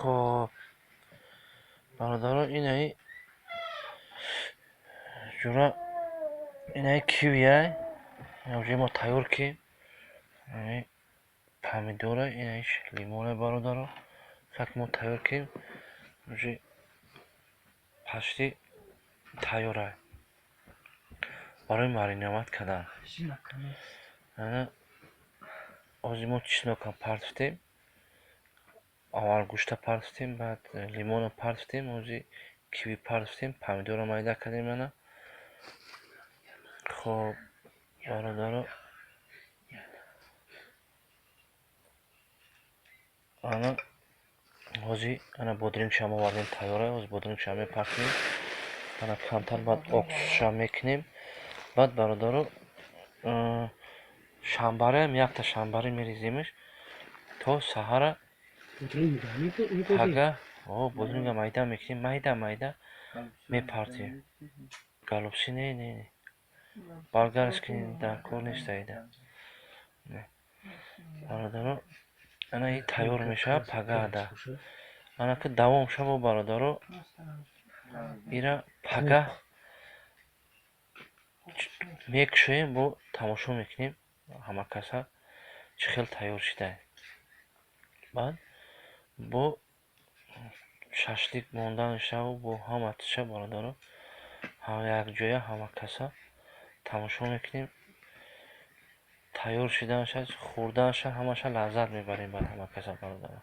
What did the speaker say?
Хоб, бародаро, инаи ҷура, инаи кивиай, уже мо тайёр ки помидора, инаиш лимоне, бародаро, как мо тайёр кем, уже почти тайёрай барои мариновать кардан. Ана ҳозир мо чеснокам партофтем, аввал гӯшта партофтем, баъд лимонро партофтем, ҳозир киви партофтем, помидорро майда кардем. Ана, хоб, бародаро, ана ҳозир ана бодрингшам овардем, тайёра, ҳозир бодрингшам мепартем. Ана камтар баъд уксусшам мекунем. Баъд, бародаро, шамбараам, якта шамбарӣ мереземш то саҳара. Пага бодринга майда мекунем, майда майда мепартем. Голубцы не, не, не, болгарский дар кор нест аида. Бародаро, ана и тайёр мешавад пагада. Ана ки давом шаво, бародаро, ира пага мекушоем, бо тамошо мекунем, ҳама каса чӣ хел тайёр шуда. Баъд бо шашлик монданашаву бо ҳама тиша, бародаро, якҷоя ҳама каса тамошо мекунем тайёр шуданаша, хӯрданаша, ҳамаша лаззат мебарем баъд ҳама каса, бародаро.